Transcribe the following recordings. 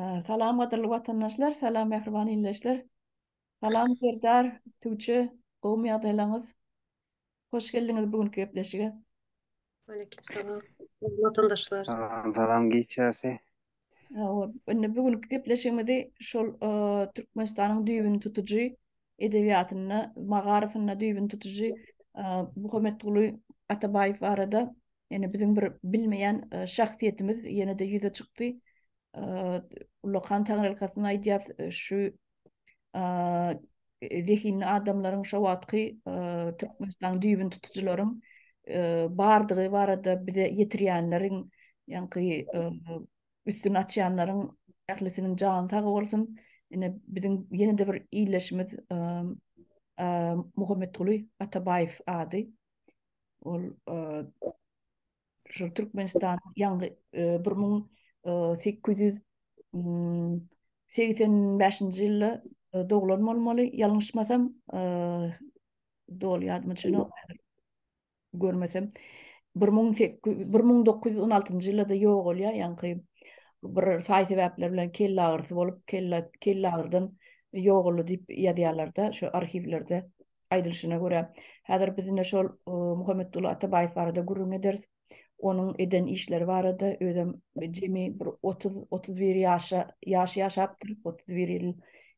Salam gadyrly watandaşlar, salam mähriban ildeşler. Salam Serdar, Tugçe, gowumy ýagdaýlaryňyz? Hoş geldiňiz bu günki gepleşige. Aleyküm salam. Watandaşlar. Salam, salam giç ýaşy. Hawa, indi bu günki gepleşigimizi şol Türkmenistanyň düýbüni tutujy edebiýatynda, magaryfynda düýbüni tutujy Muhammetguly Atabaýew barada Ýene biziň bir bilmeýän e, şahsyýetimiz ýene-de ýüze çykdy. E, ullakan taňrylkasyny aýdýas, e, şu zehinli adamlaryň şo wagtky Türkmenistanyň düýbüni tutujylaryň bardygy barada bize ýetirýänleriň, ýaňky üstüni açýanlaryň ählisiniň jany sag bolsun. Ine biziň ýene-de bir ildeşimiz Muhammetguly Atabaýew ady. Ol şol Türkmenistanyň ýaňy 1885-nji ýylda doglan bolmaly, ýalňyşmasam, doly ýadyma düşenok häzir görmesem. 1916-njy ýylda-da ýogalýar, ýaňky bir saý-sebäpler bilen kelle agyrysy bolup, kelle kelle agyrdan ýogaldy diýip ýazýarlar-da şu arhiwlerde. Aýdylyşyna görä, häzir biz ine şol Muhammetguly Atabaýew barada gürrüň ederis. Onuň eden işleri barada, özem jemi bir otuz, 31 ýaşa, ýaş ýaşapdyr, 31 ýyl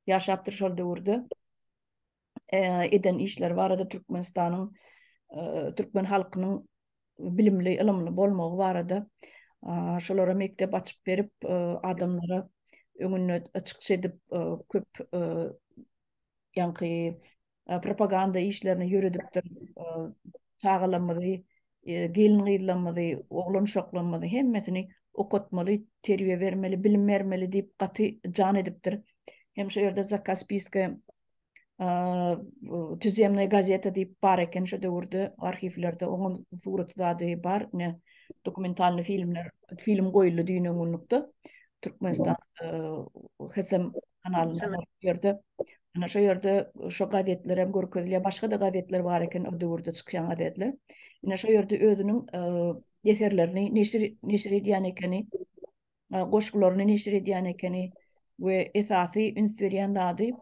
ýaşapdyr şol döwürde. Eden işleri barada Türkmenistanyň, türkmen halkynyň bilimli, ylymly bolmagy barada şolara mekdep açyp berip, adamlara öňünde çykyş edip, köp ýaňky propaganda işlerini ýöredipdir. Çagalarymyzy, gelin-gyzlarymyzy, oglan-uşaklarymyzy hemmesini okatmaly, terbiýe bermeli, bilim bermeli diýip gaty jan edipdir. Hem şu ýerde Zakaspiýskaýa tüzemnaýa gazeta diýip bar eken şu döwürde arhiwlerde oňam suraty zady bar. Ine dokumentalnyý filmler, film goýuldy düýn öňňünlikde. Türkmenistan HSM kanalynda bu ýerde. Ana şu ýerde şu gazetler hem görkezilýär. Başga-da gazetler bar eken o döwürde çykýan gazetler. Ine şu ýerde özüniň eserlerini neşir neşir edýän ekeni, goşgularyny neşir edýän ekeni we esasy üns berýän zady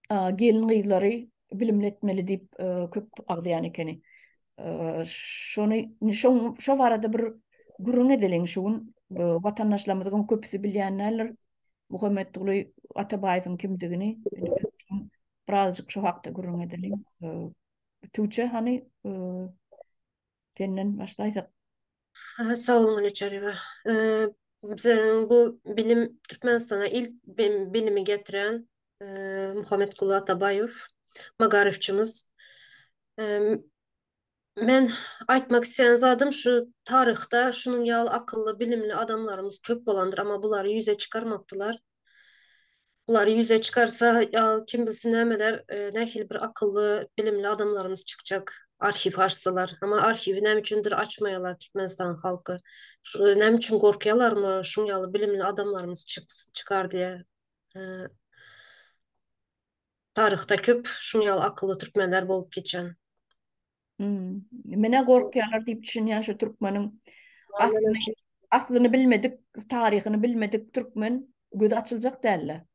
gelin-gyzlary bilimli etmeli diýip köp agzaýan ekeni. Şony şo şo barada bir gürrüň edeliň şu gün. Watandaşlarymyzyň köpüsi bilýän däldir. Muhammetguly Atabaýewiň kimdigini. Birazjyk şo hakda gürrüň edeliň. Tuğçe hany senden başlaýsak. Sag boluň Güneçarýewa. Biziň bu bilim Türkmenistana ilk bilimi getiren Muhammetguly Atabaýew magaryfçymyz. Men aýtmak isleýän zadym şu taryhda şunuň ýaly akylly, bilimli adamlarymyz köp bolandyr, amma bulary ýüze çykarmapdylar. Bulary ýüze çykarsa, ýa kim bilsin nämeler, nähili bir akylly, bilimli adamlarymyz çykjak arhiw açsalar. Amma arhiwi näme üçindir açmaýarlar Türkmenistanyň halky. Şu näme üçin gorkýarlarmy şuň ýaly bilimli adamlarymyz çykar diýe. Taryhda köp şuň ýaly akylly türkmenler bolup geçen. Hmm. Menä gorkýarlar diýip düşünýän şu türkmeniň aslyny, aslyny bilmedik, taryhyny bilmedik türkmen gözi açyljak däldi.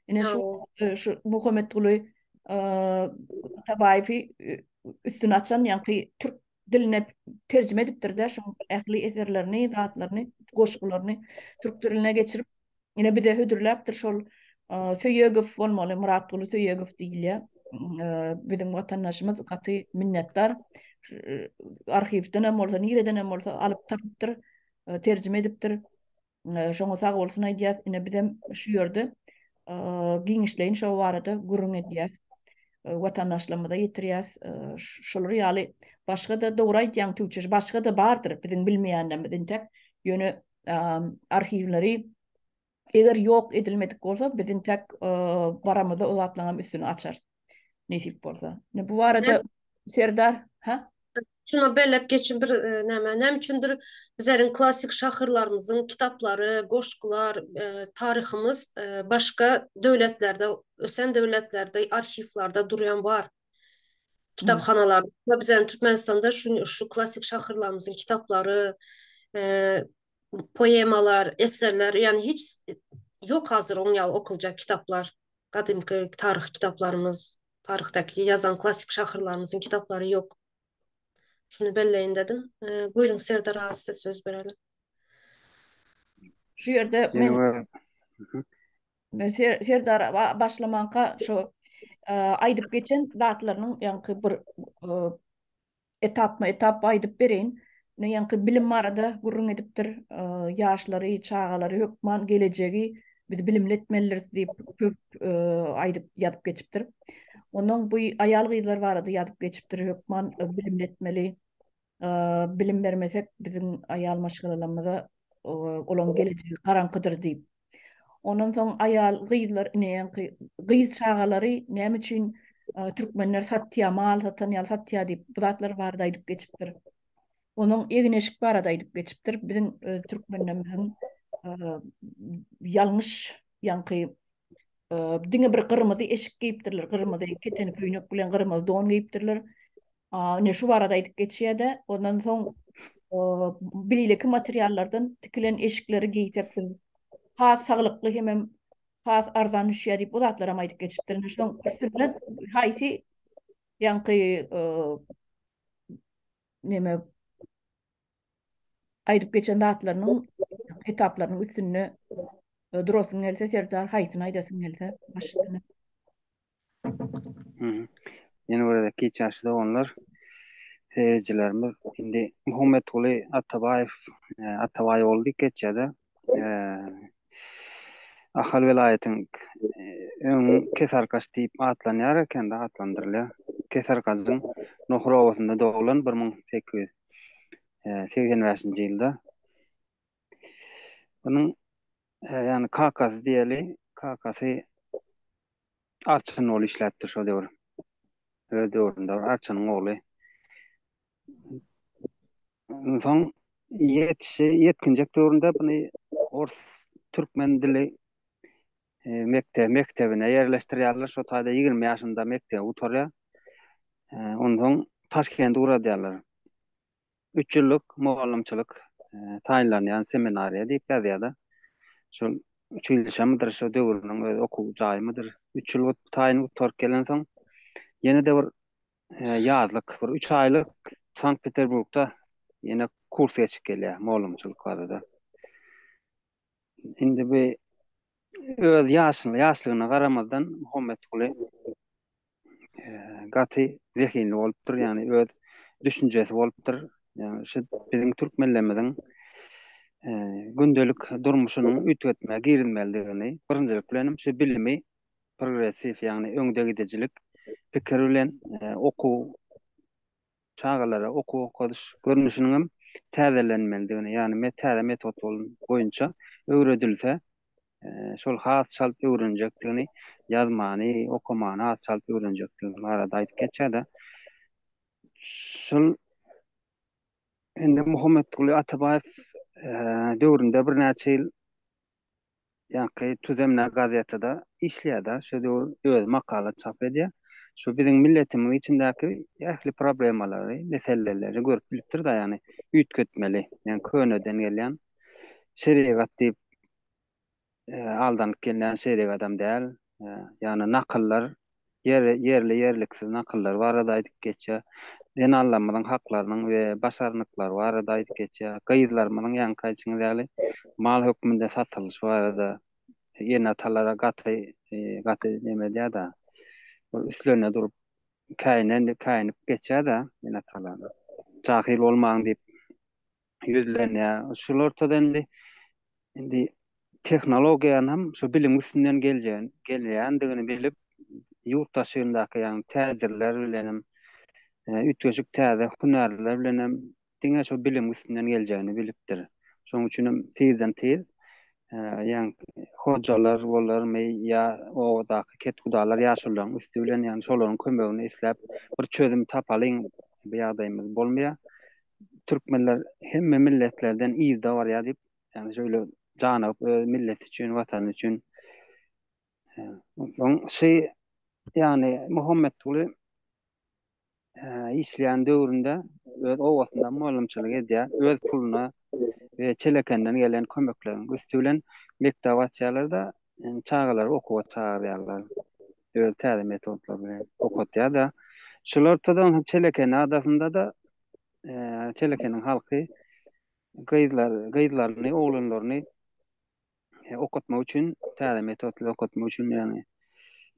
Ine şu e, şu Muhammetguly e, Atabaýewi e, üstüni açan ýaňky türk diline terjime edipdir-de şu ähli eserlerini, zatlaryny, goşgularyny türk diline geçirip Ine bize hödürläpdir şol Söýegow bolmaly, Myratguly Söýegow diýilýär. Biziň watandaşymyz gaty minnetdar. Arhiwden hem bolsa, nireden hem bolsa alyp tapypdyr, terjime edipdir. Şoňa sag bolsun aýdýas. Ine bizem şu ýerde giňişleýin şo barada gürrüň edýäs. Watandaşlarymyza ýetirýäs. Şolar ýaly başga-da dogry aýdýaň Tüwçeş, başga-da bardyr biziň bilmeýänlerimiz intek. Ýöne arhiwleri eger ýok edilmedik bolsa, biz intäk baramyzda o zatlaryň hem üstüni açarys. Nesip bolsa. Ine bu barada Serdar, ha? Şuna belläp geçin bir e, näme, näme üçindir bizleriň klassik şahyrlarymyzyň kitaplary, goşgular, e, taryhymyz e, başga döwletlerde, ösen döwletlerde arhiwlerde durýan bar. Kitaphanalarda. Bizleriň Türkmenistanda şu, şu klassik şahyrlarymyzyň kitaplary, e, poemalar, eserler, ýagny hiç. Ýok hazir oň ýaly okuljak kitaplar. Gadymky taryh kitaplarymyz, taryhdaky ýazan klassyk şahyrlarymyzyň kitaplary ýok. Şuny belleýin dedim. Buýruň Serdar aga size söz bereli. Şu ýerde men Men Serdar başlamanka şu aýdyp geçen zatlarynyň ýaňky bir etapma etap aýdyp bereýin. Ine ýaňky bilim barada gürrüň edipdir. Ýaşlary, çagalary hökman gelejegi biz bilimli etmelidiris diýip köp aýdyp ýazyp geçipdir. Ondan bu aýal-gyzlar barada ýazyp geçipdir. Hökman bilimli etmeli. Bilim bermesek biziň aýal maşgalalarymyza olaň gelejegi garaňkydyr diýip. Ondan soň aýal gyzlar ine ýaňky gyz çagalary näme üçin türkmenler satýar, mal satan ýaly satýar diýip bu zatlar barada aýdyp geçipdir. Onuň egin-eşik barada aýdyp geçipdir. Biziň türkmenlerimiziň ýalňyş ýaňky diňe bir gyrmyzy eşik geýipdirler, gyrmyzy keteni köýnek bilen gyrmyzy don geýipdirler. Ine şu barada aýdyp geçýär-de, ondan soň beýleki materiallardan tikilen eşikleri geýsek biz has saglykly hemem has arzan düşýär diýip, o zatlaram aýdyp geçipdir. Ine şoň üstünde haýsy ýaňky neme aýdyp geçen zatlarynyň etaplarynyň üstünde durasyň gelse Serdar haýsyny aýdasyň gelse baş üstüne. Ýene bir gezek giç ýaşly doganlar seýirjilerimiz indi Muhammetguly Atabaýew Atabaý ogly diýip geçýär-de. Ahal welaýatyň öň Kesarkaç diýip atlanýar ekende atlandyrylýar. Kesarkajyň Nohur obasynda doglan 1885-nji ýylda. Onuň ýagny kakasy diýeli, kakasy arçyn bolup işläpdir şo döwür. Öz döwründe bir arçynyň ogly. Soň ýetişi ýetginjek döwründe buny ors türkmen dili e, mekdep mekdebine ýerleşdirýärler. Şo taýda 20 ýaşynda mekdebi gutarýar. E, onsoň Taşkende ugradýarlar. 3 ýyllyk mugallymçylyk e, taýynlanýan seminariýa diýip ýazýar-da. Şol uçilişemydyr, şo döwrüniň öz okuw jaýymydyr. 3 ýyl taýyn gutaryp gelensoň ýene-de bir ýazlyk bir üç aýlyk Sankt Peterburgda ýene kurs geçip gelýär mugallymçylyk barada. Indi bu öz ýaşyna, ýaşlygyna garamazdan Muhammetguly e, gaty zehinli bolupdyr, ýagny öz düşünjesi bolupdyr. Ýagny şu biziň türkmenlerimiziň e, gündelik durmuşynyň üýtgetmä girizmelidigini, birinjilik bilenem şu bilimi progressiw, ýagny öňdegidijilik pikir bilen okuw çagalara okuw okadyş görnüşiniň hem täzelenmelidigini, ýagny täze metod boýunça öwredilse, şol has çalt öwrenjekdigini, ýazmany, okamany has çalt öwrenjekdigini barada aýdyp geçýär-de. Şol indi Muhammetguly Atabaýew döwründe birnäçe ýyl Ýaňky Tuzemna gazetada işleýär-de, şo döwür özi makala çap edýär. Şu biziň milletimiziň içindäki ähli problemalary, meseleleri görüp bilipdir-de, ýagny üýtgetmeli. Ýagny köneden gelýän şerigat diýip aldanyp gelýän şerigadam däl. Ýagny nakyllar Ýer, ýerli ýerliksiz nakyllar barada aýdyp geçýär. Zenanlarymyzyň haklarynyň we başarnyklary barada aýdyp geçýär. Gyzlarymyzyň ýaňky aýdyşyňyz ýaly mal hökmünde satylyşy barada ene-atalara gaty gaty neme edýär-de, bir üstlerine durup käýinen käýinip geçýär-de ene-atalara. Jahyl bolmaň diýip ýüzlenýär. Şul ortada indi indi tehnologiýanyň hem şu biliň üstünden geljegini, gelýändigini bilip, ýurt daşyndaky ýagny täjirler bilen hem üýtgeşik täze hünärler bilen hem diňe şu biliň üstünden geljegini bilipdir. Şonuň üçin hem tizden-tiz ýagny hojalar bolarmy ýa obadaky kethudalar ýaşulularyň üsti bilen ýagny şolaryň kömegini isläp bir çözüm tapalyň bu ýagdaýymyz bolmaýar. Türkmenler hemme milletlerden yzda barýar diýip, ýagny şöyle janygyp öz milleti üçin, watany üçin. Onsoň şy ýagny Muhammetguly işleýän döwründe. Öz obasynda mugallymçylyk edýär. Öz puluna we Çelekenden gelen kömekleriň üsti bilen mekdep açýarlar-da, çagalary okuwa çagyrýarlar. Öz täze metodlar bilen okatýar-da. Şular onsoň Çeleken adasynda-da Çelekeniň halky gyzlar gyzlaryny, oglanlaryny okatmak üçin, täze metod bilen okatmak üçin ýagny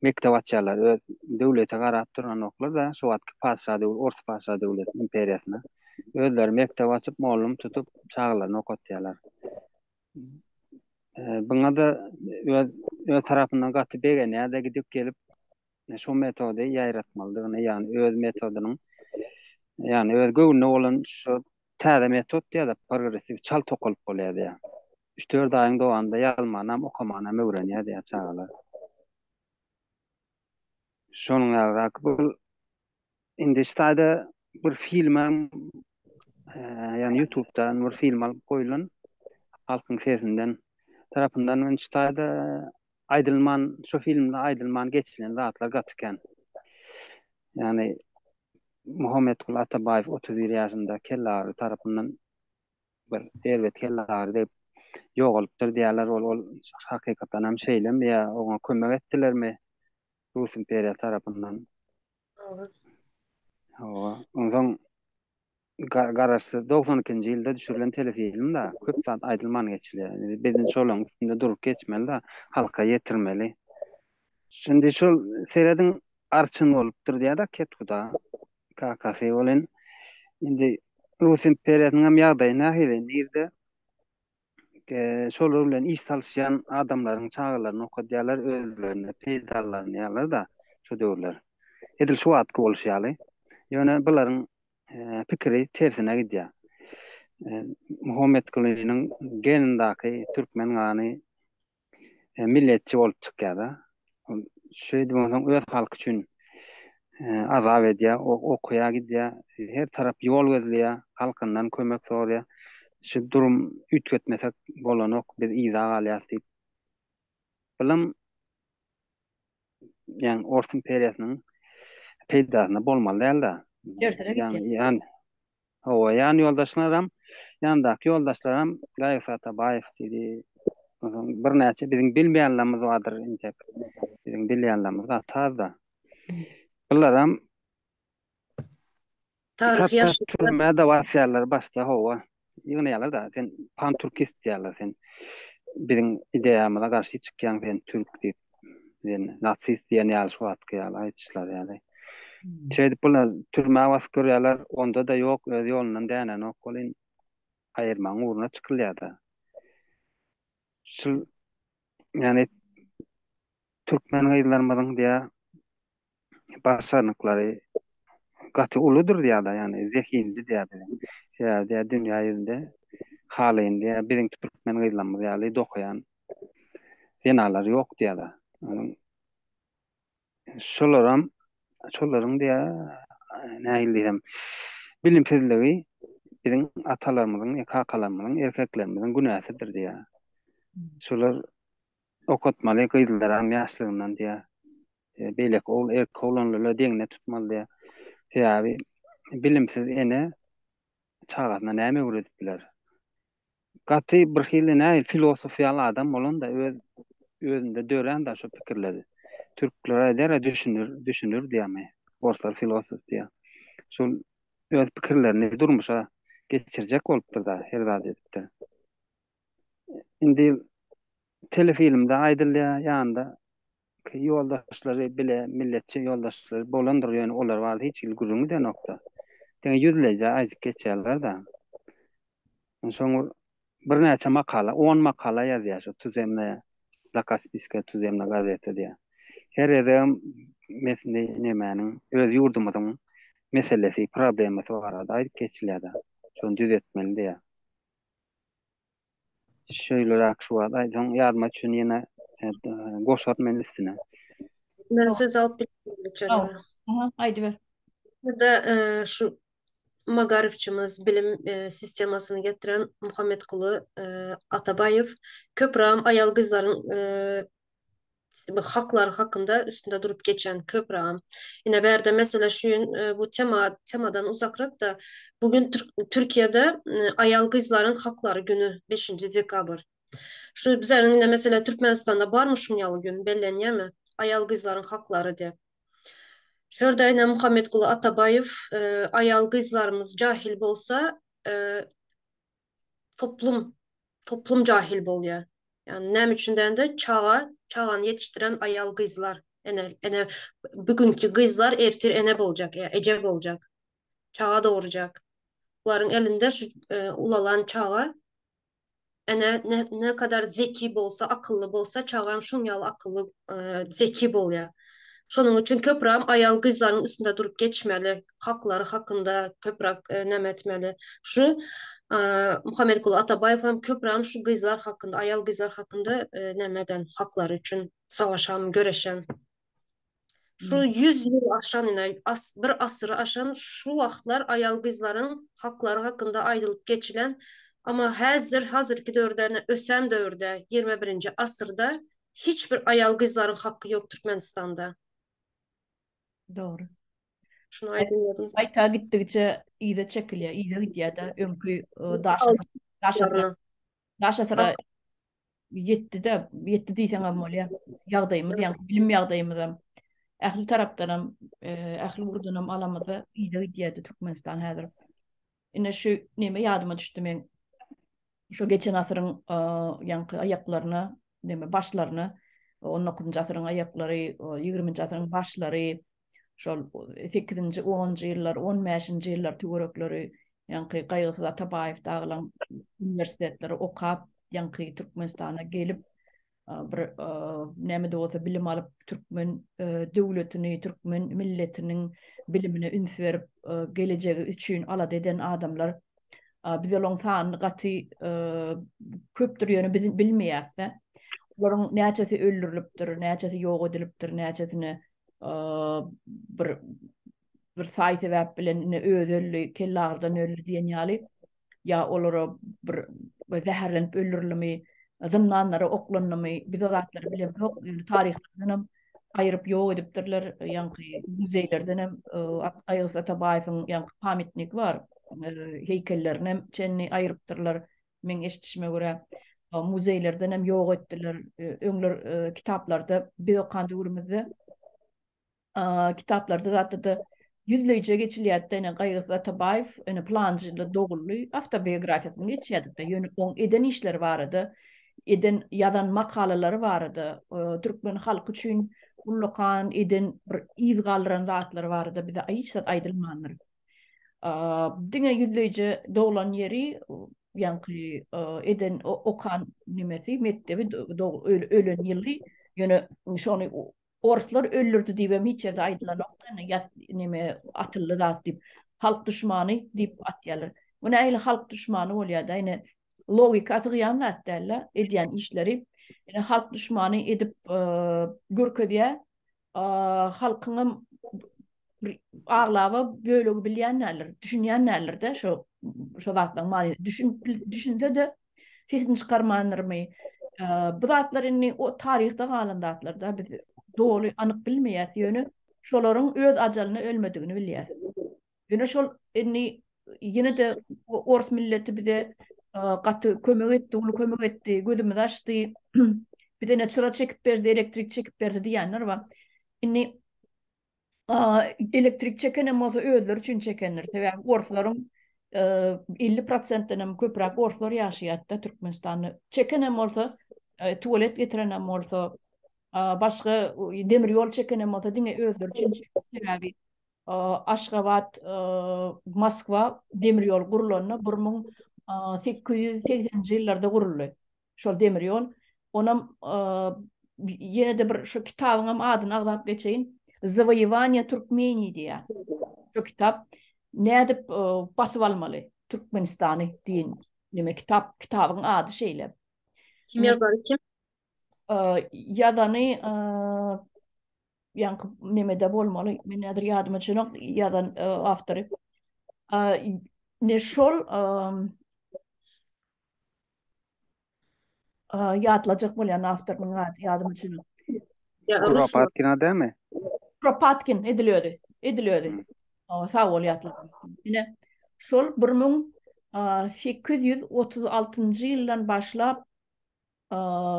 mekdep açýarlar. Öz döwlete garap duranoklar-da, şo wagtky patyşa döwlet, ors patyşa döwlet imperiýasyna. Özleri mekdep açyp, mollum tutup, çagalaryny okatýarlar. Buňa-da öz öz tarapyndan gaty begenýär-de gidip gelip şo metody ýaýratmalydygyny, ýagny öz metodynyň, ýagny öz göwnüne bolan şo täze metod diýýär-de, progressiw, çalt okalyp bolýar diýýär. Üç-dört aýyň dowamynda ýazmanam, okamanam öwrenýär diýýär çagalar. Şonuň ýalyrak bu indi şu taýda bir filmem ýagny ýutubdan bir film alyp goýlan halkyň sesinden tarapyndan men şu taýda aýdylman şu filmde aýdylman geçilen zatlar gaty kän. Ýagny Muhammetguly Atabaýew 31 ýaşynda kellagyry tarapyndan bir erbet kellagyry degip ýogalypdyr diýýärler. Ol ol hakykatdan hem şeýlemi ýa oňa kömek etdilermi Rus imperiýasy tarapyndan? Hawa. Hawa. Onsoň Garaşsyz 92-nji ýylda düşürilen telefilm da köp zat aýdylman geçilýär. Indi biz şolaryň üstünde durup geçmeli-de, halka ýetirmeli. Şindi şol serediň arçyn bolupdyr diýýär-de kethuda kakasy welin indi Rus imperiýasynyň hem ýagdaýy nähili, nirde şolar bilen iş salyşýan adamlaryň çagalaryny okadýarlar, özlerine peýdalanýarlar-da şu döwürler. Edil şu wagtky bolşy ýaly. Ýöne bularyň pikiri tersine gidýär. Muhammetgulynyň genindäki türkmen gany milletçi bolup çykýar-da. Ol şeýdip onsoň öz halky üçin azap edýär, okuýar gidýär, her tarap ýol gözleýär, halkyndan kömek soraýar. Şu durum üýtgetmesek bolanok, biz yza galýarys diýip. Bulam ýagny Ors imperiýasynyň peýdasyna bolmaly däl-de. Tersine gidýär. Ýagny Hawa, ýan ýoldaşlaram, ýandaky ýoldaşlaram Gaýgysyz Atabaýew diýdi. Onsoň birnäçe biziň bilmeýänlerimiz bardyr entek. Biziň bilýänlerimiz gaty az-da. Bularam Taryh hatda türmä-de basýarlar başda, hawa. Ýygnaýarlar-da, sen panturkist diýýärler, sen biziň ideýamyza garşy çykýaň, sen türk diýip. Sen nasist diýen ýaly şu wagtky ýaly aýdyşlar ýaly. Şeýdip bular türmä basyp görýärler, onda-da ýok, öz ýolundan dänenok welin aýyrmagyň ugruna çykylýar-da. Şul ýagny türkmen gyzlarymyzyň diýä başarnyklary gaty uludyr diýýär-de, ýagny zehinli diýýär biziň. Sebäbi diýýär dünýä ýüzünde halyny diýýär biziň türkmen gyzlarymyz ýaly dokaýan zenanlar ýok diýýär-de. Onuň şolaram şolaryň diýýär nähili diýsem bilimsizligi biziň atalarymyzyň, kakalarymyzyň, erkeklerimiziň günäsidir diýýär. Şolar okatmaly gyzlaram ýaşlygyndan diýýär. Beýleki ogul erkek oglanlarla deňine tutmaly diýýär. Sebäbi bilimsiz ene çagasyna näme öwredip biler? Gaty bir hili nähili filosof ýaly adam bolanda öz özünde dörän-de şu pikirleri. Türkler aýdar-a düşünür, düşünür diýýärmi? Orslar filosof diýýär. Şol öz pikirlerini durmuşa geçirjek bolupdyr-da, her zat edipdir. Indi telefilmde aýdylýar, ýanynda ýoldaşlary bile milletçi ýoldaşlary bolandyr, ýöne olar barada hiç hili gürrüň edenokda. Diňe ýüzleýje aýdyp geçýärler-de. Onsoň birnäçe makala, on makala ýazýar şu Tuzemnaýa Zakaspiýskaýa tuzemna gazeta diýýär. Her gezegem mesele nemäniň öz ýurdumyzyň meselesi, problemasy barada aýdyp geçilýär-de. Şony düzetmeli diýýär. Şeýleräk şu wagt aýtsaň ýadyma düşen ýene goşar men üstüne. Men söz alyp bilmedim. Aha, aýdyber. Burada şu magaryfçymyz bilim sistemasyny getiren Muhammetguly Atabaýew köprägem aýal gyzlaryň. Haklary hakynda üstünde durup geçen köprägem. Ine bärde mesele şu gün e, bu tema temadan uzakrak-da bugün Türkiýede e, aýal gyzlaryň haklary güni 5-nji dekabr. Şu bizleriň ine mesele Türkmenistanda barmy şuň ýaly gün bellenýärmi? Aýal gyzlaryň haklary diýip. Şu ýerde ine Muhammetguly Atabaýew e, aýal gyzlarymyz jahil bolsa toplum toplum jahil bolýar. Ýagny näme üçin dände çaga çagany ýetişdiren aýal gyzlar ene ene bugünki gyzlar ertir ene boljak ýa eje boljak. Çaga dogurjak. Bularyň elinde şu e, ulalan çaga ene ne, ne kadar zeki bolsa, akylly bolsa çagam şuň ýaly akylly e, zeki bolýar. Şonuň üçin köprägem aýal gyzlaryň üstünde durup geçmeli, haklary hakynda köpräk e, näme etmeli. Şu e, Muhammetguly Atabaýew hem köprägem şu gyzlar hakynda, aýal gyzlar hakynda e, näme eden, haklary üçin savaşan, göreşen. Şu 100 ýyl aşan ine, as, bir asyry aşan şu wagtlar aýal gyzlaryň haklary hakynda aýdylyp geçilen, amma häzir, hazirki döwürde, ösen döwürde, 21-nji asyrda Hiç bir aýal gyzlaryň haky ýok Türkmenistanda. Dogry. Şuny aýdym. Gaýta gitdigiçe yza çekilýär, yza gidýär-de öňki daş daş asyra daş asyra ýetdi-de, ýetdi diýseň hem bolýar. Ýagdaýymyz, ýagny bilim ýagdaýymyzam ähli tarapdanam, ähli ugurdanam alamyzda yza gidýärdi Türkmenistan häzir. Ine şu neme ýadyma düşdi men. Şu geçen asyryň ýaňky aýaklaryna, neme başlaryna, 19-njy asyryň aýaklary, 20-nji asyryň başlary, şol 8-nji, 10-njy ýyllar, 15-nji ýyllar töwerekleri ýaňky Gaýgysyz Atabaýew dagylaň uniwersitetleri okap, ýaňky Türkmenistana gelip, bir näme-de bolsa bilim alyp, türkmen döwletini, türkmen milletiniň bilimine üns berip, gelejegi üçin alada eden adamlar. Biz olaryň sanyny gaty köpdür, ýöne biz bilmeýäris-de. Olaryň näçesi öldürilipdir, näçesi ýok edilipdir, näçesine bir bir saý-sebäp bilen ine özi öldi, kellagyrydan öldi diýen ýaly ýa olara bir zäherlenip öldürilimi, zyndanlara oklandymy, biz o zatlary bilemzok. Ýöne taryhlardanam aýryp ýok edipdirler. Ýaňky muzeýlerdenem Gaýgysyz Atabaýewiň ýaňky pamytniki bar, heýkellerinem çenli aýrypdyrlar. Meň eşidişime görä, muzeýlerdenem ýok etdiler. Öňler kitaplarda biz okan döwrümizde kitaplarda zatda-da ýüzleýje geçilýärdi-de, ine, Gaýgysyz Atabaýew, ine, pylanjy ýylda doguldy, awtobiografiýasyny geçýärdik-de, ýöne oň eden işleri barada, eden, ýazan makalalary barada, türkmen halky üçin ullakan eden bir yz galdyran zatlary barada bize hiç zat aýdylmandyr. Diňe ýüzleýje doglan ýeri, ýaňky eden, okan nemesi, mekdebi, ölen ýyly, ýöne şony Orslar öldürdi diýibem hiç ýerde aýdylanok ýöne ýat neme atyldy zat diýip halk duşmany diýip atýarlar. Bu nähili halk duşmany bolýar-da ine logika sygýan zat däl-de edýän işleri ine halk duşmany edip görkezýär. Halkyňam bir aglaba bölegi bilýän däldir, düşünýän däldir-de şo şo zatlaryň manysyny. Düşün düşünse-de sesini çykarmandyrmy? Bu zatlar indi o taryhda galan zatlar-da biz doly anyk bilmeýäs, ýöne şolaryň öz ajalyna ölmedigini bilýäs. Ýöne şol indi ýene-de ors milleti bize gaty kömek etdi, uly kömek etdi, gözümizi açdy, bize ne çyra çekip berdi, elektrik çekip berdi diýenler bar. Indi elektrik çekenem bolsa özleri üçin çekendir. Sebäbi orslaryň 50 prosentden hem köpräk orslar ýaşaýar-da Türkmenistanda. Çekenem bolsa, tualet getirenem bolsa, başga demir ýol çekenem bolsa diňe özleri üçin çekdi. Sebäbi Aşgabat, Moskwa demir ýol gurlanda 1880-nji ýyllarda guruldy. Şol demir ýol. Onam ýene-de bir şu kitabyň hem adyny agzap geçeýin. Zawoýewaniýe Türkmeniýi diýýär. Şu kitap nädip basyp almaly Türkmenistany diýen neme kitap, kitabyň ady şeýle. Kim ýazany kim? Ýazany ýaňky nemede bolmaly. Men häzir ýadyma düşenok ýazan awtory. Ne şol Ýatlajak bolýan awtorynyň ady ýadyma düşenok. Kuropatkin dämi? Kuropatkin edil özi. Edil özi. Sag bol ýatladyň. Ine, şol 1836-njy ýyldan başlap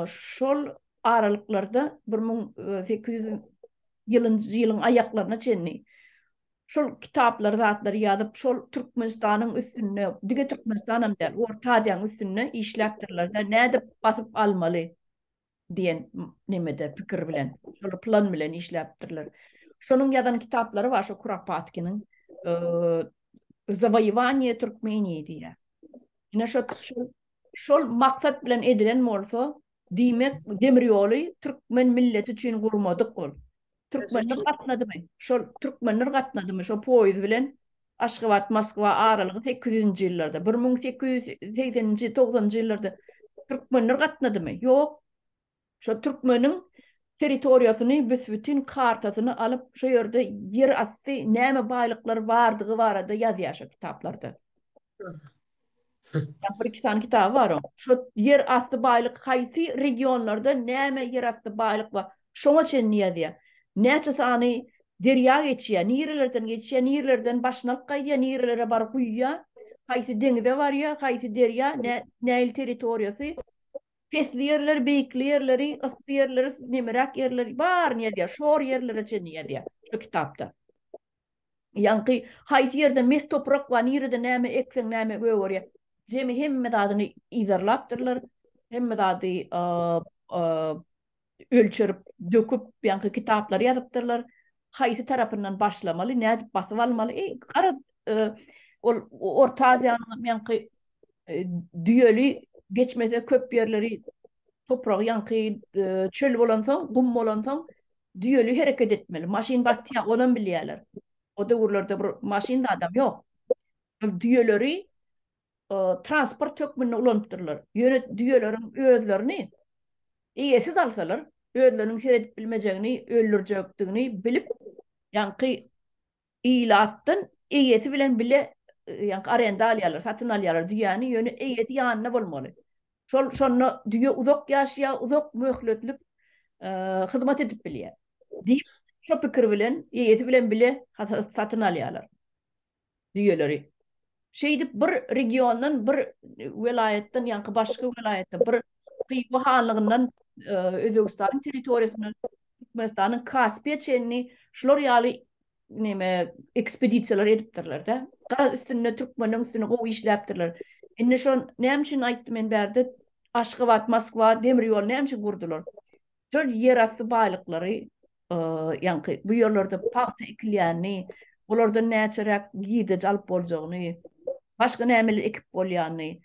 şol aralyklarda 1800 ýylynjy ýylyň aýaklaryna çenli şol kitaplary zatlary ýazyp şol Türkmenistanyň üstünde diňe Türkmenistanam däl Orta Aziýanyň üstünde işläpdirler-de nädip basyp almaly diýen nemede pikir bilen şol plan bilen işläpdirler. Şonuň ýazan kitaplary bar şo Kurapatkiniň Zawoýewaniýe Türkmeniýi diýýär. Ine şo şol maksat bilen edilen bolsa, diýmek demir ýoly türkmen milleti üçin gurmadyk ol. Türkmenler gatnadymy? Şol türkmenler gatnadymy şo poýuz bilen Aşgabat Moskwa aralygy 800-nji ýyllarda, 1880-nji, 90-njy ýyllarda türkmenler gatnadymy? Ýok. Şo türkmeniň territoriýasyny büs-bütin kartasyny alyp şo ýerde ýer asty näme baýlyklar bardygy barada ýazýar şo kitaplarda. Bir iki sany kitaby bar oň. Şo ýer asty baýlyk haýsy regionlarda näme ýer asty baýlyk bar şoňa çenli ýazýar. Näçe sany derýa geçýär, nirelerden geçýär, nirelerden başyny alyp gaýdýar, nirelere baryp guýýar, haýsy deňize barýar, haýsy derýa, nähili territoriýasy Pesli ýerleri, beýikli ýerleri, yssy ýerleri, nemeräk ýerleri baryny ýazýar. Şor ýerlere çenli ýazýar şu kitapda. Ýaňky haýsy ýerde mes toprak bar, nirede näme ekseň näme gögerýär. Jemi hemme zadyny yzarlapdyrlar. Hemme zady ölçerip, döküp, ýaňky kitaplary ýazypdyrlar. Haýsy tarapyndan başlamaly, nädip basyp almaly. Eý, garaz, ol Orta Aziýanyň ýaňky düýeli geçmese köp ýerleri topragy ýaňky çöl bolansoň, gum bolansoň düýeli hereket etmeli. Maşyn batýar, onam bilýärler. O döwürlerde bir maşyn zadam ýok. Düýeleri transport hökmünde ulanypdyrlar. Ýöne düýeleriň özlerini eýesiz alsalar, özleriniň seredip bilmejegini, öldürjekdigini bilip, ýaňky ilatdan eýesi bilen bile ýaňky arenda alýarlar, satyn alýarlar düýäni, ýöne eýesi ýanynda bolmaly. Şol şonda düýe uzak ýaşaýar, uzak möhletlik hyzmat edip bilýär. Diýip, şo pikir bilen eýesi bilen bile satyn alýarlar. düýeleri. Şeýdip bir regiondan bir welaýatdan ýaňky başga welaýata bir Hywa hanlygyndan Özbegistanyň territoriýasyndan Türkmenistanyň Kaspiýa çenli şular ýaly neme ekspedisiýalar edipdirler-de. Garaz üstünde türkmeniň üstünde gowy işläpdirler. Indi şo näme üçin aýtdym men bärde Aşgabat, Moskwa demir ýol näme üçin gurdular? Şol ýerasty baýlyklary, ýaňky bu ýerlerde pagta ekilýänini, olardan näçeräk girdeji alyp boljagyny, başga nämeler ekip bolýanyny,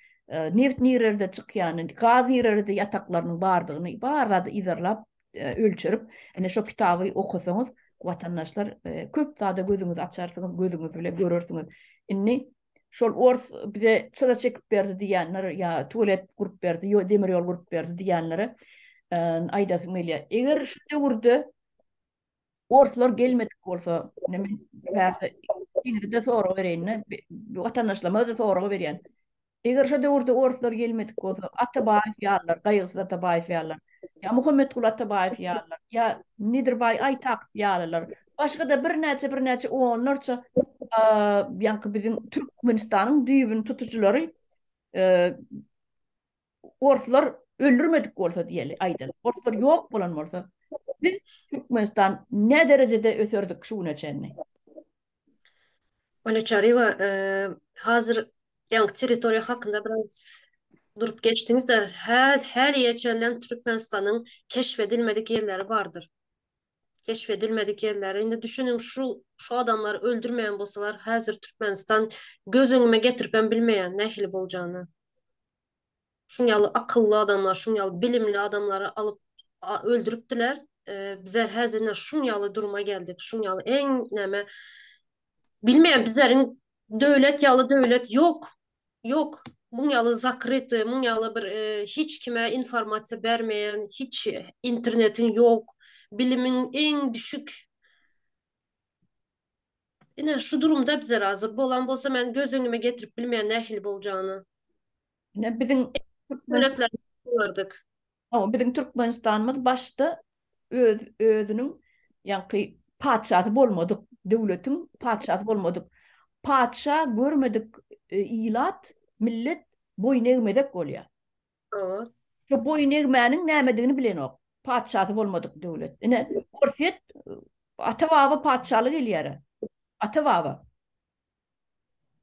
neft nirelerde çykýanyny, gaz nirelerde ýataklarynyň bardygyny bar zady yzarlap, ölçerip, ine şo kitaby okasaňyz, watandaşlar, köp zada gözüňizi açarsyňyz, gözüňiz bilen görersiňiz. Indi Şol ors bize çyra çekip berdi diýenler ýa tualet gurup berdi, ýo demir ýol gurup berdi diýenlere aýdasym gelýär. Eger şu döwürde orslar gelmedik bolsa, ine men bärde ikinize-de sorag bereýin-de, watandaşlaryma-da sorag berýän. Eger şo döwürde orslar gelmedik bolsa, Atabaýew ýalylar, Gaýgysyz Atabaýew ýalylar, ýa Muhammetguly Atabaýew ýalylar, ýa Nedirbaý Aýtakow ýalylar, başga-da birnäçe, birnäçe onlarça ýaňky biziň Türkmenistanyň düýbüni tutujylary orslar öldürmedik bolsa diýeli, aýdaly. Orslar ýok bolan bolsa, biz Türkmenistan nä derejede öserdik şu güne çenli? Olya Çaryýewa, hazir ýaňky territoriýa hakynda biraz durup geçdiňiz-de, häliýe çenlem Türkmenistanyň keşf edilmedik ýerleri bardyr. Keşf edilmedik ýerleri. Indi düşüniň, şu şu adamlary öldürmeýän bolsalar, häzir Türkmenistan göz öňüme getiripem bilmeýän nähili boljagyny. Şuň ýaly akylly adamlar, şuň ýaly bilimli adamlary alyp öldüripdiler. Bizler häzir ine şuň ýaly duruma geldik. Şuň ýaly iň näme bilmeýän bizleriň döwlet ýaly döwlet ýok. Ýok. Muň ýaly zakryty, muň ýaly bir hiç kime informasiýa bermeýän, hiç internetiň ýok, bilimiň iň düşük Ine şu durumda bizler hazir. Bolan bolsa men göz öňüme getirip bilmeýän nähili boljagyny. Ine biziň Döwletler bolardyk. Hawa, biziň Türkmenistanymyz başda öz özüniň ýaňky patyşasy bolmadyk döwletiň patyşasy bolmadyk patyşa görmedik ilat millet boýun egmezek bolýar. Hawa. Şu boýun egmäniň nämedigini bilenok. Patyşasy bolmadyk döwlet. Ine, Orsýet ata-baba patyşalyk elýär. Ata-baba.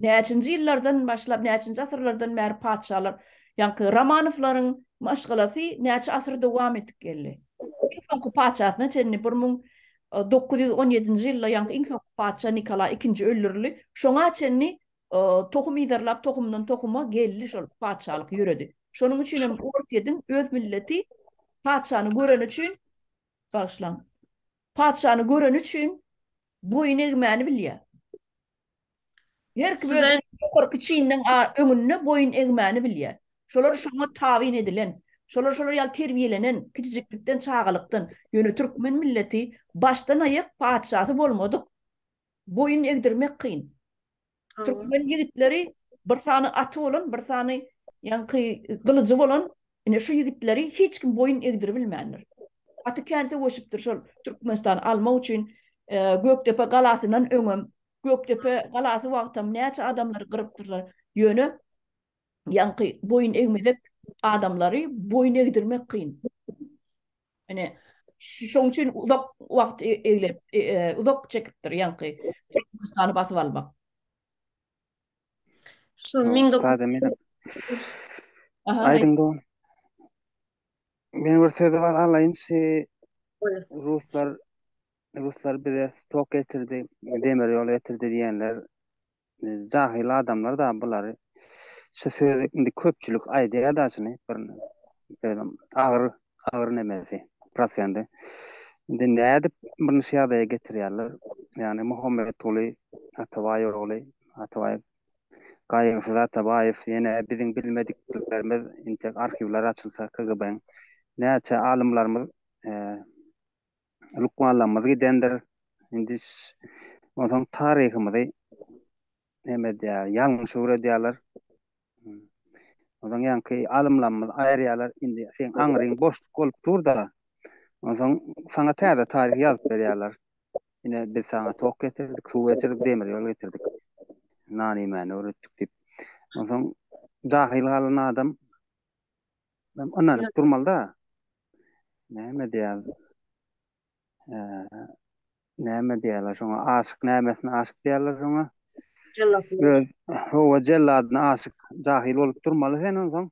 Näçinji ýyllardan başlap, näçinji asyrlardan bäri patyşalar, ýaňky Romanowlaryň maşgalasy näçe asyr dowam edip geldi. Iň soňky patyşasyna çenli 1917-nji ýylda ýaňky iň soňky patyşa Nikolaý ikinji öldürildi. Şoňa çenli tohum yzarlap tohumdan tohuma geldi şol patyşalyk ýöredi. Şonuň üçin hem Orsýetiň öz milleti patyşany göreni üçin bagyşlaň. Patyşany göreni üçin boýun egmäni bilýär. Her kim öz ýokarky çininiň öňünde boýun egmäni bilýär. Şolar şoňa tabyn edilen, şolar şolar ýaly terbiýelenen, kiçijiklikden, çagalykdan. Ýöne türkmen milleti başdan aýak patyşasy bolmadyk. Boýun egdirmek kyn. Türkmen ýigitleri bir sany aty bolan, bir sany ýaňky gylyjy bolan, ine şu ýigitleri hiç kim boýun egdiribilmändir. Gaty kän söweşipdir şol Türkmenistany almak üçin. Gökdepe galasyndan öňem, Gökdepe galasy wagtam näçe adamlary gyrypdyrlar. Ýöne ýaňky boýun egmezek adamlary boýun egdirmek kyn. Ine, şoň üçin uzak wagt eglep, uzak çekipdir ýaňky Türkmenistany basyp almak. Şu 1900 Aha, Aýdyň dogan. Men bir sözi bar alaýyn şu Ruslar Ruslar bize tok getirdi, demir ýol getirdi diýenler Jahyl adamlar da bulary şu sözi indi köpçülik aýdýar da şuny bir özüm agyr agyr nemesi prosendi. Indi nädip bunu şu ýagdaýa getirýärler? Ýagny Muhammetguly Atabaý ogly Atabaý Gaýgysyz Atabaýew ýene biziň bilmediklerimiz intek arhiwler açylsa KGB-iň näçe alymlarymyz lukmanlarymyz gidendir. Indi onsoň taryhymyzy näme edýär, ýalňyş öwredýärler. Onsoň ýaňky alymlarymyzy aýyrýarlar. Indi seň aňryň boşluk bolup dur-da. Onsoň saňa täze taryh ýazyp berýärler. Ine biz saňa tok getirdik, suw geçirdik, demir ýol getirdik. Nan iýmäni öwretdik diýip. Onsoň jahyl galan adam ynanyp durmaly-da. Näme diýýär? Näme diýýärler şoňa? Aşyk nämesine aşyk diýýärler şoňa? Jelladyna. Öz hawa jelladyna aşyk jahyl bolup durmaly sen onsoň.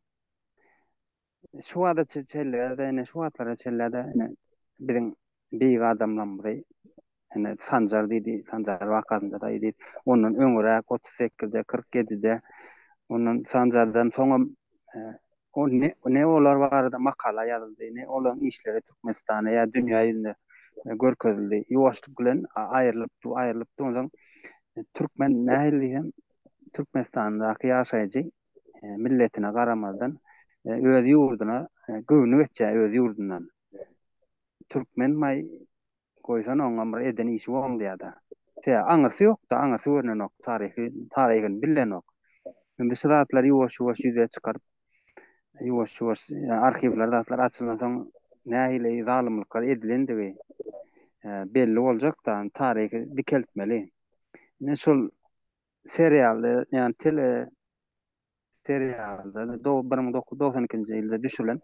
Şu wagta çenli-de ine şu wagtlara çenli-de ine biziň beýik adamlarymyzy ine Sanjar diýdi, Sanjar wakasynda da diýdi. Ondan öňräk 38-de, 47-de ondan Sanjardan soňam O ne, ne olar barada makala ýazyldy, ne olaryň işleri Türkmenistana ýa dünýä ýüzüne görkezildi. Ýuwaşlyk bilen aýrylypdy, aýrylypdy. Onsoň türkmen nähili diýsem, Türkmenistandaky ýaşaýjy milletine garamazdan öz ýurduna göwni geçýär öz ýurdundan. Türkmen maý Goýsana oňam bir eden işi boň diýada. Sebäbi aňyrsy ýokda, aňyrsy görnenok, taryhy, taryhyny bilenok. Indi şu zatlary ýuwaş-ýuwaş ýüze çykaryp, ýuwaş-ýuwaş arhiwler zatlar açylansoň nähili zalymlyklar edilendigi belli boljakda, taryhy dikeltmeli. Ine şol serialda, ýagny tele serialda 1992-nji ýylda düşürilen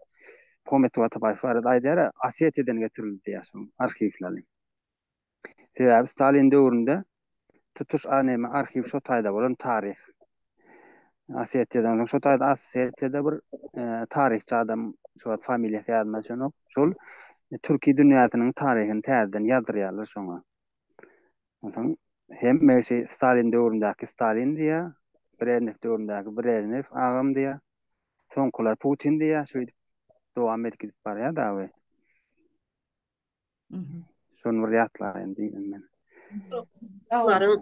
Muhammet Atabaýew barada aýdýar, Osetiýadan getirildi diýýär şoň arhiwleri. Sebäbi Stalin döwründe tutuş neme arhiw şo taýda bolan taryh. Osetiýadan soň şo taýda Osetiýada bir e, taryhçy adam şu wagt familiýasy ýadyma düşenok. Şol türki dünýäsiniň taryhyny täzeden ýazdyrýarlar şoňa. Onsoň hemme şey Stalin döwründäki Stalin diýýär, Brejnew döwründäki Brejnew agam diýýär. Soňkular Putin diýýär, şeýdip dowam edip gidip barýar dagy. Şony bir ýatlaýyn diýdim men. Ýollaryň,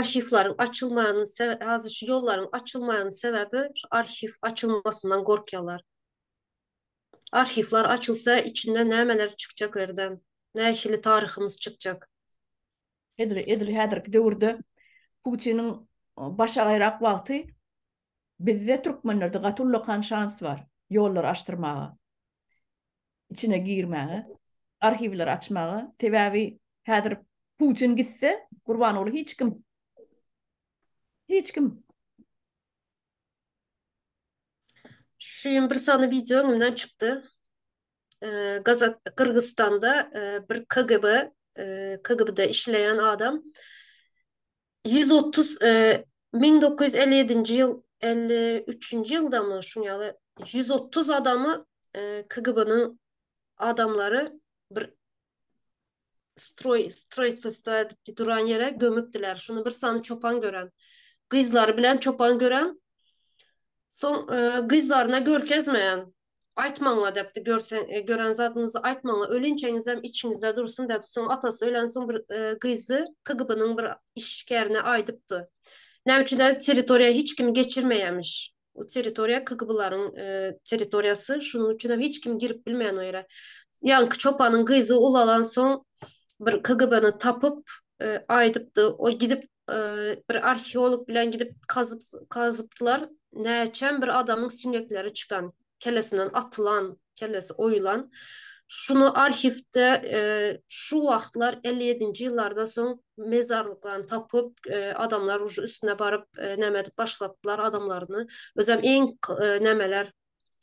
arhiwleriň açylmaýanyň sebäbi, häzir şu ýollaryň açylmaýanyň sebäbi şu arhiw açylmasyndan gorkýarlar. Arhiwler açylsa içinden nämeler çykjak erdem? Nähili taryhymyz çykjak? Edil edil häzirki döwürde Putiniň başagaýrak wagty bizde türkmenlerde gaty ullakan şans bar ýollary açdyrmaga. Içine girmäge. Arhiwleri açmaga. Sebäbi häzir Putin gitse, Gurbanguly hiç kim. Hiç kim. Şu gün bir sany wideo öňümden çykdy. Gazak Gyrgyzystanda bir KGB KGB-de işleýän adam 130 1957-nji ýyl 53-nji ýyldamy şuň ýaly 130 adamy KGB-niň adamlary bir stroý stroýtstwo edip duran ýere gömüpdiler. Şuny bir sany çopan gören. Gyzlary bilen çopan gören. Soň gyzlaryna görkezmeýän. Aýtmaňla depdi, görseň, gören zadyňyzy aýtmaňla, ölinçäňizem içiňizde dursun depdi. Soň atasy ölensoň bir gyzy KGB-niň bir işgärine aýdypdy. Näme üçin däl, territoriýa hiç kimi geçirmeýämiş. O territoriýa KGB-laryň territoriýasy, şunuň üçinem hiç kim girip bilmeýän o ýere. Ýaňky çopanyň gyzy ulalansoň bir KGB-ni tapyp aýdypdy. O gidip bir arheolog bilen gidip kazyp kazypdylar. Näçem bir adamyň süňekleri çykan, kellesinden atylan, kellesi oýulan. Şuny arhiwde şu wagtlar 57-nji ýyllarda soň mezarlyklaryny tapyp, adamlar uje üstüne baryp näme edip başlapdylar adamlaryny. Özem iň nämeler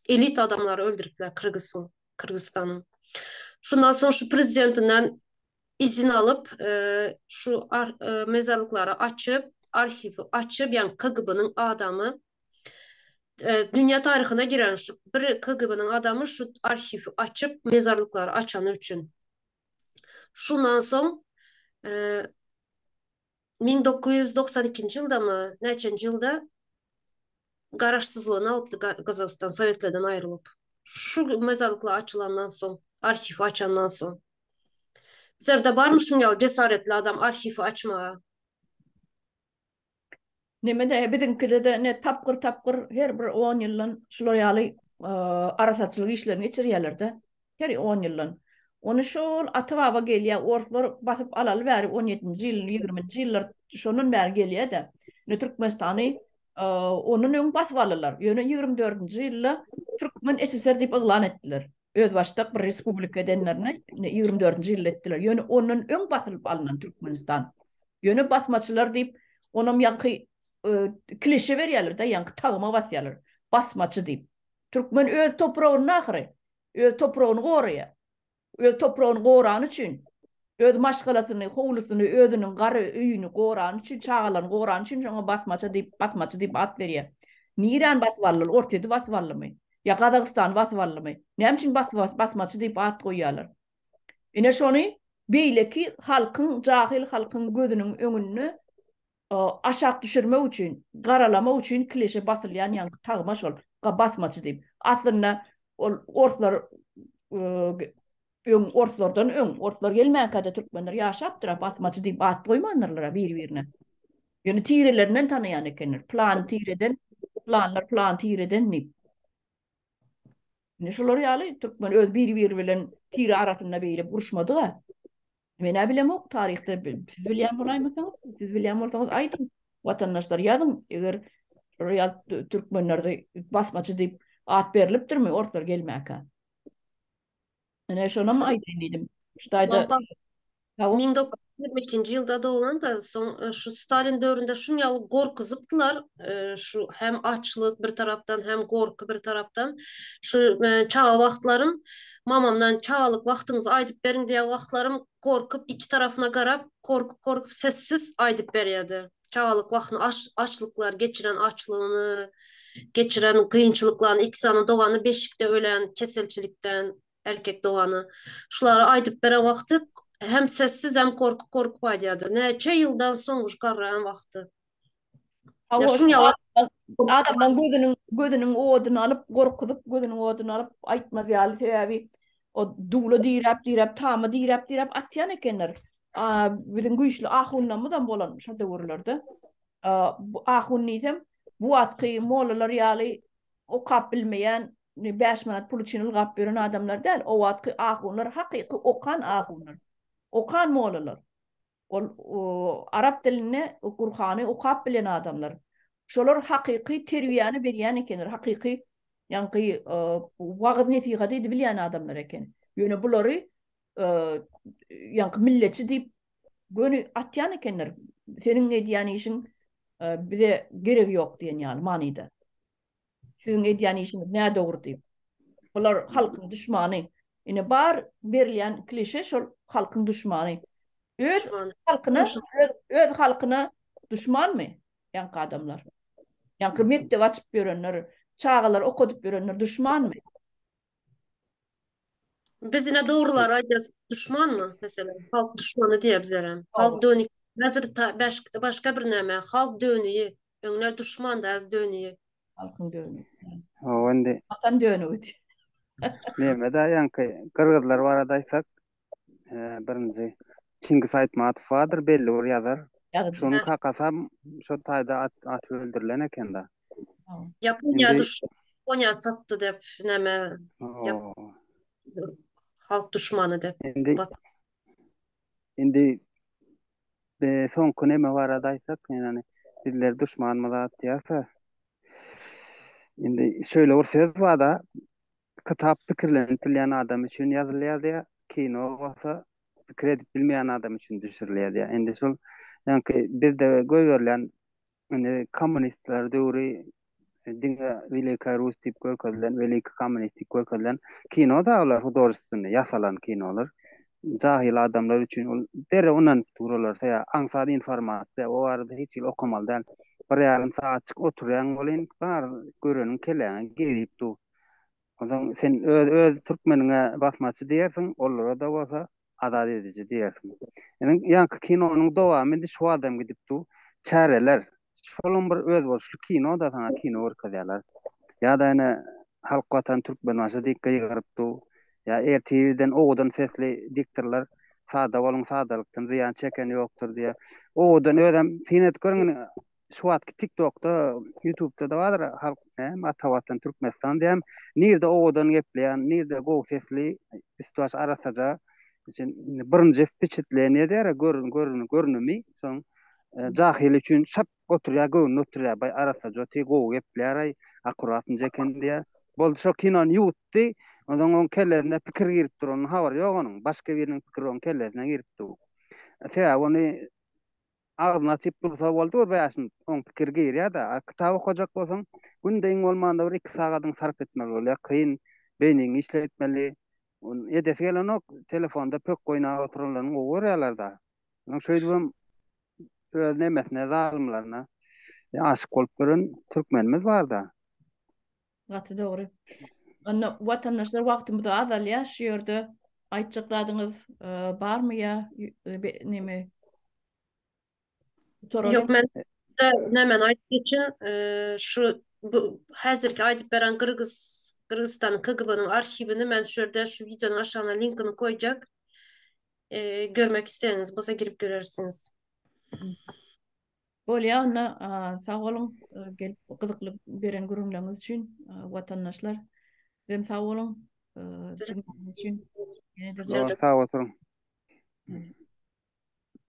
elit adamlary öldüripdiler Kyrgyzyň, Kyrgyzystanyň. Şundan soň şu prezidentinden izin alyp, şu mezarlyklary açyp, arhiwi açyp, ýagny KGB-niň adamy dünýä taryhyna giren şu bir KGB-niň adamy şu arhiwi açyp, mezarlyklary açany üçin. Şundan soň 1992-nji ýyldamy, näçenji ýylda garaşsyzlygyny alypdy Gazagystan Sowetlerden aýrylyp. Şu mezarlyklar açylandan soň, arhiwi açandan soň. Bizlerde barmy şuň ýaly jesaretli adam arhiwi açmaga? Neme-de biziňkide-de ne tapgyr-tapgyr her bir on ýyldan şular ýaly arasaçylyk işlerini geçirýärler-de. Her on ýyldan. Ony şol ata-baba gelýär, orslar basyp alaly bäri on ýedinji ýyl, ýigriminji ýyllar şondan bäri gelýär-de. Indi Türkmenistany ondan öň basyp aldylar. Ýöne ýigrimi dördünji ýylda Türkmen SSR diýip yglan etdiler. Özbaşdak bir respublika edenlerini ýigrimi dördünji ýylda etdiler. Ýöne ondan öň basylyp alnan Türkmenistan. Ýöne basmaçylar diýip, onam ýaňky klişe berýärler-de, ýaňky tagma basýarlar. Basmaçy diýip. Türkmen öz topragynda ahyry. Öz topragyny goraýar. Öz topragyny gorany üçin, öz maşgalasyny, howlusyny, özüniň gara öýüni gorany üçin, çagalaryny gorany üçin şoňa basmaça diýip, basmaçy diýip at berýär. Niräni basyp aldylar? Orsýeti basyp aldymy? Ýa Gazagystany basyp aldymy? Näme üçin basmaçy diýip at goýýarlar? Ine şony beýleki halkyň, jahyl halkyň gözüniň öňünde aşak düşürmek üçin, garalamak üçin klişe basylýan ýaňky tagma şol, basmaçy diýip. Aslynda ol orslar öň orslardan öň, orslar gelmänkä-de türkmenler ýaşapdyr-a, basmaçy diýip at goýmandyrlar-a biri-birine. Ýöne tirelerinden tanaýan ekenler. Plan tireden, planlar plan tireden diýip. Indi şolar ýaly türkmen öz biri-biri bilen tire arasynda beýle uruşmadyk-a. Men-ä bilemok taryhda siz bilýän bolaýmasaňyz, siz bilýän bolsaňyz aýdyň. Watandaşlar ýazyň, eger şolar ýaly türkmenlerde basmaçy diýip at berlipdirmi orslar gelmäkä? Ine şonam aýdaýyn diýdim. Şu taýda 1922-nji ýylda doglan-da, soň şu Stalin döwründe şuň ýaly gorkuzypdylar, şu hem açlyk bir tarapdan, hem gorky bir tarapdan. Şu çaga wagtlarym Mamamdan çagalyk wagtyňyzy aýdyp beriň diýen wagtlarym gorkup iki tarapyna garap korkup korkup sessiz aýdyp berýärdi. Çagalyk wagtyny aç açlyklar geçiren açlygyny geçiren kynçylyklaryny iki sany dogany beşikde ölen keselçilikden erkek dogany şulary aýdyp beren wagty hem sessiz hem korkup korkup aýdýardy. Näçe ýyldan soň uş garraýan wagty. Hawa, şuň ýaly adamlaryň gözüniň gözüniň oduny alyp, gorkuzyp, gözüniň oduny alyp aýtmaz ýaly, sebäbi o duwla diräp, diräp, tama diräp, diräp atýan ekenler. A, biziň güýçli ahunlarymyzam bolan şo döwürlerde. A, bu ahun diýsem, bu wagtky mollalar ýaly okap bilmeýän, 5 manat pul üçin ylgap ýören adamlar däl. O wagtky ahunlar hakyky okan ahunlar. Okan mollalar. Ol arap dilinde Gurhany okap bilen adamlar. Şolar hakyky terbiýäni berýän ekenler, hakyky ýaňky wagyz-nesihat edibilýän adamlar eken. Ýöne bulary. ýaňky milletçi diýip göni atýan ekenler. Seniň edýän işiň bize geregi ýok diýen ýaly manyda. Siziň edýän işiňiz nädogry diýip. Bular halkyň duşmany. Ine bar berilýän klişe şol halkyň duşmany. Öz halkyna öz, öz halkyna duşmanmy ýaňky adamlar? Ýaňky mekdep açyp ýörenler, çagalary okadyp ýörenler duşmanmy? Biz ine dogrulary aýdýas, duşmanmy, meselem, halk duşmany diýýär bizlerem. Halk dönük. Häzir başga bir näme, halk dönügi. Öňler duşmandy, häzir dönügi. Halkyň dönügi. Hawa indi. Watan dönügi. Neme-de ýaňky gyrgyzlar barada aýtsak, birinji Çingiz Aýtmatow bardyr, belli bir ýazar. Ýazyjy. Şonuň kakasam şo taýda atyp öldürilen eken-de. Ýaponiýa düş Ýaponiýa satdy dep näme halk duşmany dep. Indi indi soňky neme barada aýtsak, ýagny bizler duşmanymyz zat diýýärse, indi şeýle bir söz bar-da, kitap pikirlenip bilýän adam üçin ýazylýar diýýär, kino bolsa pikir edip bilmeýän adam üçin düşürilýär diýýär. Indi şol ýaňky bizde goýberilýän Indi kommunistler döwri diňe Welikaýa Rus diýip görkezilen, Weliki kommunist diýip görkezilen kino da olar hudožestwnyý ýasalan kinolar. Jahyl adamlar üçin ol derrew ynanyp dur olar. Sebäbi aňsat informasiýa, o barada hiç hili okamaly däl. Bir ýarym sagatjyk oturýaň welin bar göreniň kelläňe girip dur. Onsoň sen öz öz türkmeniňe basmaçy diýersiň, olara-da bolsa azat ediji diýersiň. Indi ýaňky kinonyň dowamy indi şu adam gidip dur. Çäreler. Şolam bir özboluşly kino-da saňa kino görkezýärler. Ýa-da ene Halk Watan Türkmenbaşy diýip gygyryp dur. Ýa ertir irden owadan sesli diktorlar sada boluň sadalykdan zyýan çeken ýokdur diýýär. Owadan özem syn edip görüň indi Şu wagtky TikTokda, YouTubeda-da bardyr halk näme Ata Watan Türkmenistan diýen. Nirde owadan gepleýän, nirde gowy sesli, üst-baş arassaja. Üçin birinji wpeçetleniýe diýer, gör, gör, görnümi. Soň e, jahyl üçin şap oturýar, göwnüne oturýar. Baý arassaja otyr, gowy gepleýär, aý, akkuratnyja eken diýýär. Boldy şo kinony ýuwutdy. Onsoň oň kellesine pikir girip dur, onuň habary ýok onuň. Başga biriniň pikiri oň kellesine girip dur. Sebäbi ony Agzyny açyp dursa boldy bir bäş minut oň pikiri girýär-de. A kitap okajak bolsaň, günde iň bolmanda bir iki sagadyňy sarp etmeli bolýar. Kyn, beýniňi işletmeli. Ony edesi gelenok, telefonda pökgi oýnap oturanlaryny gowy görýärler-de. Onuň şeýdibem öz nemesine, zalymlaryna aşyk bolup ýören türkmenimiz bar-da. Gaty dogry. Onda watandaşlar wagtymyz azalýar. Şu ýerde aýtjak zadyňyz e, barmy ýa e, neme? Ýok, men näme aýdyp geçin, e, şu bu häzirki aýdyp beren Gyrgyz Gyrgyzystanyň KGB-niň arhiwini men şu ýerde şu wideonyň aşagyna linkini goýjak. E, görmek isleýäniňiz bolsa girip görersiňiz. Bolýa onda sag boluň gelip gyzykly beren gürrüňleriňiz üçin watandaşlar. Sizem sag boluň diňledigiňiz üçin. Sag oturyň.